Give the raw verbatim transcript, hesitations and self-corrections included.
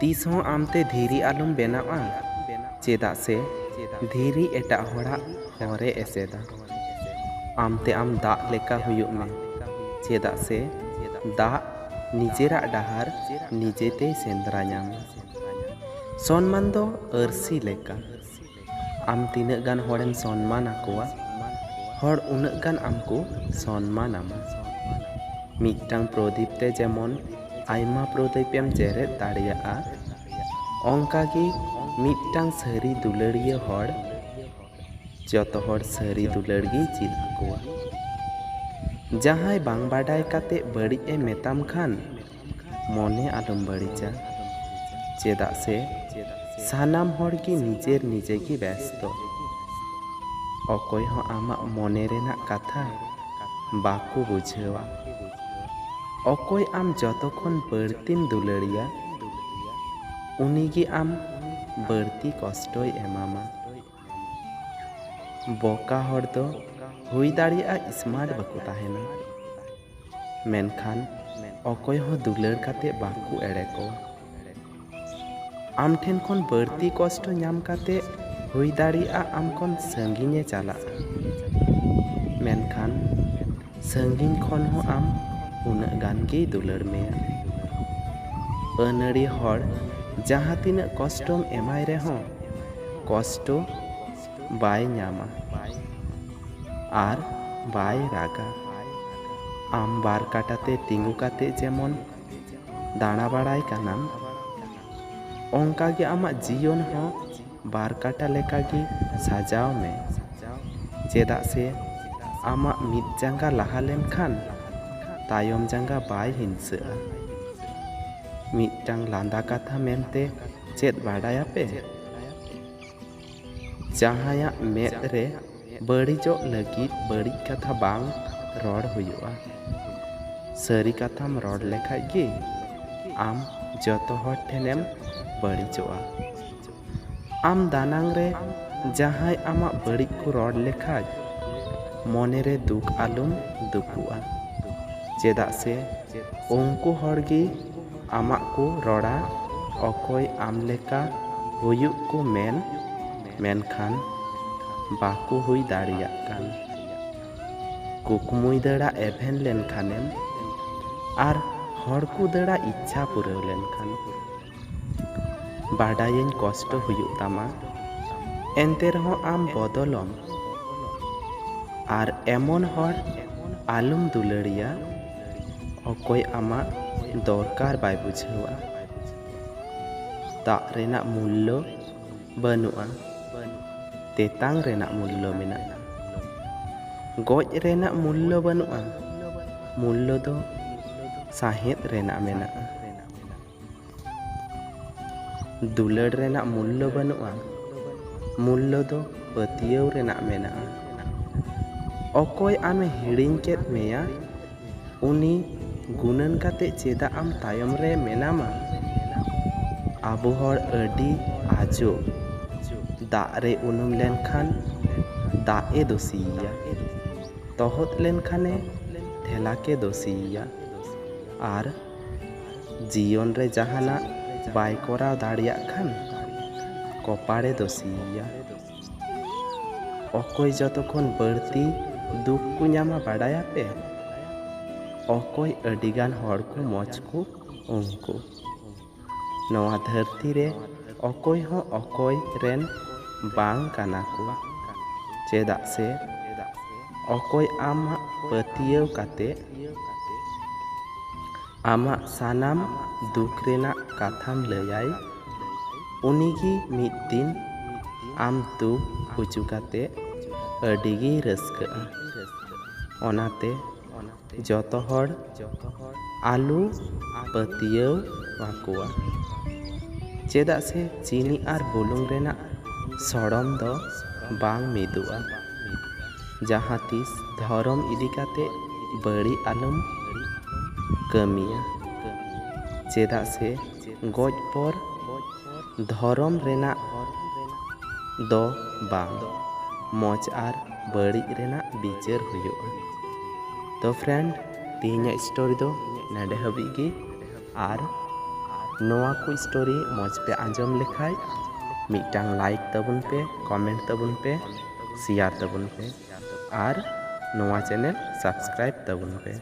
ᱛᱤᱥ ᱦᱚᱸ ᱟᱢᱛᱮ ᱫᱷᱤᱨᱤ ᱟᱞᱚᱢ ᱵᱮᱱᱟᱣᱟ, ᱪᱮᱫᱟᱜ ᱥᱮ ᱫᱷᱤᱨᱤ ᱮᱴᱟᱜ ᱦᱚᱲᱟᱜ ᱦᱚᱨᱮ ᱮᱥᱮᱫᱟ᱾ ᱟᱢᱛᱮ ᱟᱢ ᱫᱟᱜ ᱞᱮᱠᱟ ᱦᱩᱭᱩᱜ ᱢᱮ, ᱪᱮᱫᱟᱜ ᱥᱮ ᱫᱟᱜ ᱱᱤᱡᱮᱨᱟᱜ ᱰᱟᱦᱟᱨ ᱱᱤᱡᱮᱛᱮᱭ ᱥᱮᱸᱫᱽᱨᱟ ᱧᱟᱢᱟ᱾ ᱥᱚᱱᱢᱟᱱ ᱫᱚ ᱟᱹᱨᱥᱤ ᱞᱮᱠᱟ, ᱟᱢ ᱛᱤᱱᱟᱹᱜ ᱜᱟᱱ ᱦᱚᱲᱮᱢ ᱥᱚᱱᱢᱟᱱ ᱟᱠᱚᱣᱟ, ᱦᱚᱲ ᱩᱱᱟᱹᱜ ᱜᱟᱱ ᱟᱢ ᱠᱚ ᱥᱚᱱᱢᱟᱱ ᱟᱢᱟ᱾ ᱢᱤᱫᱴᱟᱝ ᱯᱨᱚᱫᱤᱯ ᱛᱮ ᱡᱮᱢᱚᱱ ᱟᱭᱢᱟ ᱯᱨᱚᱫᱤᱯ ᱮᱢ ᱡᱮᱨᱮᱫ ᱫᱟᱲᱮᱭᱟᱜᱼᱟ, ᱚᱱᱠᱟᱜᱮ ᱢᱤᱫᱴᱟᱝ ᱥᱟᱹᱨᱤ ᱫᱩᱞᱟᱹᱲᱤᱭᱟᱹ ᱦᱚᱲ ᱡᱚᱛᱚ ᱦᱚᱲ ᱥᱟᱹᱨᱤ ᱫᱩᱞᱟᱹᱲ ᱜᱮᱭ ᱪᱮᱫ ᱟᱠᱚᱣᱟ᱾ ᱡᱟᱦᱟᱸᱭ ᱵᱟᱝ ᱵᱟᱰᱟᱭ ᱠᱟᱛᱮ ᱵᱟᱹᱲᱤᱡ ᱮ ᱢᱮᱛᱟᱢ ᱠᱷᱟᱱ, ᱢᱚᱱᱮ ᱟᱞᱚᱢ ᱵᱟᱹᱲᱤᱡᱟ, ᱪᱮᱫᱟᱜ ᱥᱮ ᱥᱟᱱᱟᱢ ᱦᱚᱲ ᱜᱮ ᱱᱤᱡᱮᱨ ᱱᱤᱡᱮ ᱜᱮ ᱵᱮᱥᱛᱚ᱾ ᱚᱠᱚᱭ ᱦᱚᱸ ᱟᱢᱟᱜ ᱢᱚᱱᱮ ᱨᱮᱱᱟᱜ ᱠᱟᱛᱷᱟ ᱵᱟᱠᱚ ᱵᱩᱡᱷᱟᱹᱣᱟ᱾ ᱚᱠᱚᱭ ᱟᱢ ᱡᱚᱛᱚ ᱠᱷᱚᱱ ᱵᱟᱹᱲᱛᱤᱢ ᱫᱩᱞᱟᱹᱲᱤᱭᱟ, ᱩᱱᱤᱜᱮ ᱟᱢ ᱵᱟᱹᱲᱛᱤ ᱠᱚᱥᱴᱚᱭ ᱮᱢᱟᱢᱟ᱾ ᱵᱚᱠᱟ ᱦᱚᱲ ᱫᱚ ᱦᱩᱭ ᱫᱟᱲᱮᱭᱟᱜᱼᱟ ᱥᱢᱟᱨᱴ ᱵᱟᱠᱚ ᱛᱟᱦᱮᱱᱟ, ᱢᱮᱱᱠᱷᱟᱱ ᱚᱠᱚᱭ ᱦᱚᱸ ᱫᱩᱞᱟᱹᱲ ᱠᱟᱛᱮ ᱵᱟᱠᱚ ᱮᱲᱮ ᱠᱚᱣᱟ᱾ ᱟᱢ ᱴᱷᱮᱱ ᱠᱷᱚᱱ ᱵᱟᱹᱲᱛᱤ ᱠᱚᱥᱴᱚ ᱧᱟᱢ ᱠᱟᱛᱮ ᱦᱩᱭ ᱫᱟᱲᱮᱭᱟᱜᱼᱟ ᱟᱢ ᱠᱷᱚᱱ ᱥᱟᱺᱜᱤᱧᱮ ᱪᱟᱞᱟᱜᱼᱟ, ᱢᱮᱱᱠᱷᱟᱱ ᱥᱟᱺᱜᱤᱧ ᱠᱷᱚᱱ ᱦᱚᱸ ᱟᱢ ᱩᱱᱟᱹᱜ ᱜᱟᱱ ᱜᱮᱭ ᱫᱩᱞᱟᱹᱲ ᱢᱮᱭᱟ᱾ ᱟᱹᱱᱟᱹᱲᱤ ᱦᱚᱲ ᱡᱟᱦᱟᱸ ᱛᱤᱱᱟᱹᱜ ᱠᱚᱥᱴᱚᱢ ᱮᱢᱟᱭ ᱨᱮᱦᱚᱸ, ᱠᱚᱥᱴᱚ ᱵᱟᱭ ᱧᱟᱢᱟ ᱟᱨ ᱵᱟᱭ ᱨᱟᱜᱟ᱾ ᱟᱢ ᱵᱟᱨ ᱠᱟᱴᱟ ᱛᱮ ᱛᱤᱸᱜᱩ ᱠᱟᱛᱮ ᱡᱮᱢᱚᱱ ᱫᱟᱬᱟ ᱵᱟᱲᱟᱭ ᱠᱟᱱᱟᱢ, ᱚᱱᱠᱟ ᱜᱮ ᱟᱢᱟᱜ ᱡᱤᱭᱚᱱ ᱦᱚᱸ ᱵᱟᱨ ᱠᱟᱴᱟ ᱞᱮᱠᱟ ᱜᱮ ᱥᱟᱡᱟᱣ ᱢᱮ, ᱪᱮᱫᱟᱜ ᱥᱮ ᱟᱢᱟᱜ ᱢᱤᱫ ᱡᱟᱸᱜᱟ ᱞᱟᱦᱟ ᱞᱮᱱᱠᱷᱟᱱ ᱛᱟᱭᱚᱢ ᱡᱟᱸᱜᱟ ᱵᱟᱭ ᱦᱤᱱᱥᱟᱹᱜᱼᱟ᱾ ᱢᱤᱫᱴᱟᱝ ᱞᱟᱸᱫᱟ ᱠᱟᱛᱷᱟ ᱢᱮᱱᱛᱮ ᱪᱮᱫ ᱵᱟᱰᱟᱭᱟᱯᱮ? ᱡᱟᱦᱟᱸᱭᱟᱜ ᱢᱮᱫ ᱨᱮ ᱵᱟᱹᱲᱤᱡᱚᱜ ᱞᱟᱹᱜᱤᱫ ᱵᱟᱹᱲᱤᱡ ᱠᱟᱛᱷᱟ ᱵᱟᱝ ᱨᱚᱲ ᱦᱩᱭᱩᱜᱼᱟ᱾ ᱥᱟᱹᱨᱤ ᱠᱟᱛᱷᱟᱢ ᱨᱚᱲ ᱞᱮᱠᱷᱟᱡ ᱜᱮ ᱟᱢ ᱡᱚᱛᱚ ᱦᱚᱲ ᱴᱷᱮᱱᱮᱢ ᱵᱟᱹᱲᱤᱡᱚᱜᱼᱟ᱾ ᱟᱢ ᱫᱟᱱᱟᱝ ᱨᱮ ᱡᱟᱦᱟᱸᱭ ᱟᱢᱟᱜ ᱵᱟᱹᱲᱤᱡ ᱠᱚ ᱨᱚᱲ ᱞᱮᱠᱷᱟᱡ, ᱢᱚᱱᱮ ᱨᱮ ᱫᱩᱠ ᱟᱞᱚᱢ ᱫᱩᱠᱩᱜᱼᱟ, ᱪᱮᱫᱟᱜ ᱥᱮ ᱩᱱᱠᱩ ᱦᱚᱲ ᱜᱮ ᱟᱢᱟᱜ ᱠᱚ ᱨᱚᱲᱟ, ᱚᱠᱚᱭ ᱟᱢ ᱞᱮᱠᱟ ᱦᱩᱭᱩᱜ ᱠᱚ ᱢᱮᱱ, ᱢᱮᱱᱠᱷᱟᱱ ᱵᱟᱠᱚ ᱦᱩᱭ ᱫᱟᱲᱮᱭᱟᱜ ᱠᱟᱱ᱾ ᱠᱩᱠᱢᱩᱭ ᱫᱟᱹᱲᱟ ᱮᱵᱷᱮᱱ ᱞᱮᱱᱠᱷᱟᱱᱮᱢ, ᱟᱨ ᱦᱚᱲ ᱠᱚ ᱫᱟᱹᱲᱟ ᱤᱪᱪᱷᱟ ᱯᱩᱨᱟᱹᱣ ᱞᱮᱱᱠᱷᱟᱱ᱾ ᱵᱟᱰᱟᱭᱟᱹᱧ ᱠᱚᱥᱴᱚ ᱦᱩᱭᱩᱜ ᱛᱟᱢᱟ, ᱮᱱᱛᱮ ᱨᱮᱦᱚᱸ ᱟᱢ ᱵᱚᱫᱚᱞᱚᱢ᱾ ᱟᱨ ᱮᱢᱚᱱ ᱦᱚᱲ ᱟᱞᱚᱢ ᱫᱩᱞᱟᱹᱲᱤᱭᱟ, ᱚᱠᱚᱭ ᱟᱢᱟᱜ ᱫᱚᱨᱠᱟᱨ ᱵᱟᱭ ᱵᱩᱡᱷᱟᱹᱣᱟ᱾ ᱫᱟᱜ ᱨᱮᱱᱟᱜ ᱢᱩᱞᱞᱚ ᱵᱟᱹᱱᱩᱜᱼᱟ, ᱛᱮᱛᱟᱝ ᱨᱮᱱᱟᱜ ᱢᱩᱞᱞᱚ ᱢᱮᱱᱟᱜᱼᱟ᱾ ᱜᱚᱡ ᱨᱮᱱᱟᱜ ᱢᱩᱞᱞᱚ ᱵᱟᱹᱱᱩᱜᱼᱟ, ᱢᱩᱞᱞᱚ ᱫᱚ ᱥᱟᱦᱮᱫ ᱨᱮᱱᱟᱜ ᱢᱮᱱᱟᱜᱼᱟ᱾ ᱫᱩᱞᱟᱹᱲ ᱨᱮᱱᱟᱜ ᱢᱩᱞᱞᱚ ᱵᱟᱹᱱᱩᱜᱼᱟ, ᱢᱩᱞᱞᱚ ᱫᱚ ᱯᱟᱹᱛᱭᱟᱹᱣ ᱨᱮᱱᱟᱜ ᱢᱮᱱᱟᱜᱼᱟ᱾ ᱚᱠᱚᱭ ᱟᱢᱮ ᱦᱤᱲᱤᱧ ᱠᱮᱫ ᱢᱮᱭᱟ, ᱩᱱᱤ ᱜᱩᱱᱟᱹᱱ ᱠᱟᱛᱮ ᱪᱮᱫᱟᱜ ᱟᱢ ᱛᱟᱭᱚᱢ ᱨᱮ ᱢᱮᱱᱟᱢᱟ? ᱟᱵᱚ ᱦᱚᱲ ᱟᱹᱰᱤ ᱟᱡᱚ᱾ ᱫᱟᱜ ᱨᱮ ᱩᱱᱩᱢ ᱞᱮᱱᱠᱷᱟᱱ ᱫᱟᱜ ᱮ ᱫᱳᱥᱤᱭᱮᱭᱟ, ᱛᱚᱦᱚᱫ ᱞᱮᱱᱠᱷᱟᱱᱮ ᱴᱷᱮᱞᱟᱠᱮ ᱫᱳᱥᱤᱭᱮᱭᱟ, ᱟᱨ ᱡᱤᱭᱚᱱ ᱨᱮ ᱡᱟᱦᱟᱱᱟᱜ ᱵᱟᱭ ᱠᱚᱨᱟᱣ ᱫᱟᱲᱮᱭᱟᱜ ᱠᱷᱟᱱ ᱠᱚᱯᱟᱲᱮ ᱫᱳᱥᱤᱭᱮᱭᱟ᱾ ᱚᱠᱚᱭ ᱡᱚᱛᱚ ᱠᱷᱚᱱ ᱵᱟᱹᱲᱛᱤ ᱫᱩᱠ ᱠᱚ ᱧᱟᱢᱟ ᱵᱟᱰᱟᱭᱟᱯᱮ? ᱚᱠᱚᱭ ᱟᱹᱰᱤᱜᱟᱱ ᱦᱚᱲ ᱠᱚ ᱢᱚᱡᱽ ᱠᱚ, ᱩᱱᱠᱩ᱾ ᱱᱚᱣᱟ ᱫᱷᱟᱹᱨᱛᱤ ᱨᱮ ᱚᱠᱚᱭ ᱦᱚᱸ ᱚᱠᱚᱭ ᱨᱮᱱ ᱵᱟᱝ ᱠᱟᱱᱟ ᱠᱚ, ᱪᱮᱫᱟᱜ ᱥᱮ ᱚᱠᱚᱭ ᱟᱢᱟᱜ ᱯᱟᱹᱛᱭᱟᱹᱣ ᱠᱟᱛᱮ ᱟᱢᱟᱜ ᱥᱟᱱᱟᱢ ᱫᱩᱠ ᱨᱮᱱᱟᱜ ᱠᱟᱛᱷᱟᱢ ᱞᱟᱹᱭᱟᱭ, ᱩᱱᱤᱜᱮ ᱢᱤᱫ ᱫᱤᱱ ᱟᱢ ᱫᱩᱠ ᱦᱚᱪᱚ ᱠᱟᱛᱮ ᱟᱹᱰᱤᱜᱮᱭ ᱨᱟᱹᱥᱠᱟᱹᱜᱼᱟ᱾ ᱚᱱᱟᱛᱮ ᱡᱚᱛᱚ ᱦᱚᱲ ᱟᱞᱚ ᱯᱟᱹᱛᱭᱟᱹᱣ ᱟᱠᱚᱣᱟ, ᱪᱮᱫᱟᱜ ᱥᱮ ᱪᱤᱱᱤ ᱟᱨ ᱵᱩᱞᱩᱝ ᱨᱮᱱᱟᱜ ᱥᱚᱲᱚᱢ ᱫᱚ ᱵᱟᱝ ᱢᱤᱫᱚᱜᱼᱟ᱾ ᱡᱟᱦᱟᱸ ᱛᱤᱥ ᱫᱷᱚᱨᱚᱢ ᱤᱫᱤ ᱠᱟᱛᱮ ᱵᱟᱹᱲᱤᱡ ᱟᱞᱚᱢ ᱠᱟᱹᱢᱤᱭᱟ, ᱪᱮᱫᱟᱜ ᱥᱮ ᱜᱚᱡ ᱯᱚᱨ ᱫᱷᱚᱨᱚᱢ ᱨᱮᱱᱟᱜ ᱫᱚ ᱵᱟᱝ, ᱢᱚᱡᱽ ᱟᱨ ᱵᱟᱹᱲᱤᱡ ᱨᱮᱱᱟᱜ ᱵᱤᱪᱟᱹᱨ ᱦᱩᱭᱩᱜᱼᱟ᱾ ᱛᱚ friend, ᱛᱮᱦᱮᱧᱟᱜ story ᱫᱚ ᱱᱚᱰᱮ ᱦᱟᱹᱵᱤᱡ ᱜᱮ, ᱟᱨ ᱱᱚᱣᱟ ᱠᱚ ᱥᱴᱳᱨᱤ ᱢᱚᱡᱽ ᱯᱮ ᱟᱸᱡᱚᱢ ᱞᱮᱠᱷᱟᱡ ᱢᱤᱫᱴᱟᱝ ᱞᱟᱭᱤᱠ ᱛᱟᱵᱚᱱ ᱯᱮ, ᱠᱚᱢᱮᱱᱴ ᱛᱟᱵᱚᱱ ᱯᱮ, ᱥᱮᱭᱟᱨ ᱛᱟᱵᱚᱱ ᱯᱮ ᱟᱨ ᱱᱚᱣᱟ ᱪᱮᱱᱮᱞ ᱥᱟᱵᱥᱠᱨᱟᱭᱤᱵ ᱛᱟᱵᱚᱱ ᱯᱮ᱾